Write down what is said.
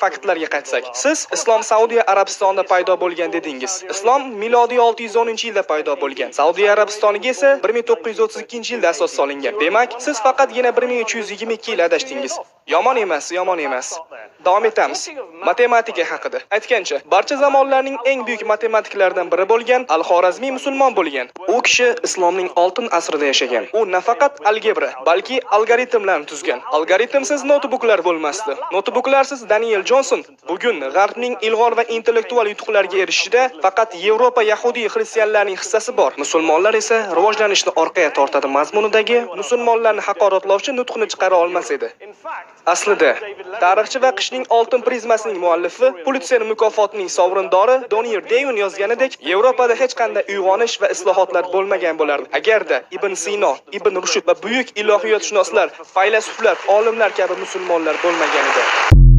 Faktlarga qaytsak, siz islom Saudiya Arabistonida paydo bo'lgan dedingiz. Islom milodiy 610-yilda paydo bo'lgan. Saudiya Arabistoniga esa 1932-yilda asos solingan. Demak, siz faqatgina 1322 yil adashdingiz. Yomon emas, yomon emas. Davom etamiz. Matematika haqida. Aytgancha, barcha zamonlarning eng buyuk matematiklaridan biri bo'lgan Al-Xorazmiy musulmon bo'lgan. U kishi islomning oltin asrida yashagan. U nafaqat algebra, balki algoritmlarni tuzgan. Algoritmsiz noutbuklar bo'lmasdi. Noutbuklarsiz Daniel Jonson bugun G'arbning ilg'or va intellektual yutuqlarga erishishida faqat Yevropa yahudiy xristianlarning hissasi bor. Musulmonlar esa rivojlanishni orqaga tortadi mazmunidagi musulmonlarni haqoratlovchi nutqni chiqara olmas edi. Aslida, tarixchi va qishning oltin prizmasining muallifi, Pulitser mukofotining sovrindori Donier Devin yozganidek, Yevropada hech qanday uyg'onish va islohotlar bo'lmagan bo'lardi. Agarda Ibn Sino, Ibn Rushd va buyuk ilohiyotshunoslar, faylasuflar, olimlar kabi musulmonlar bo'lmaganida.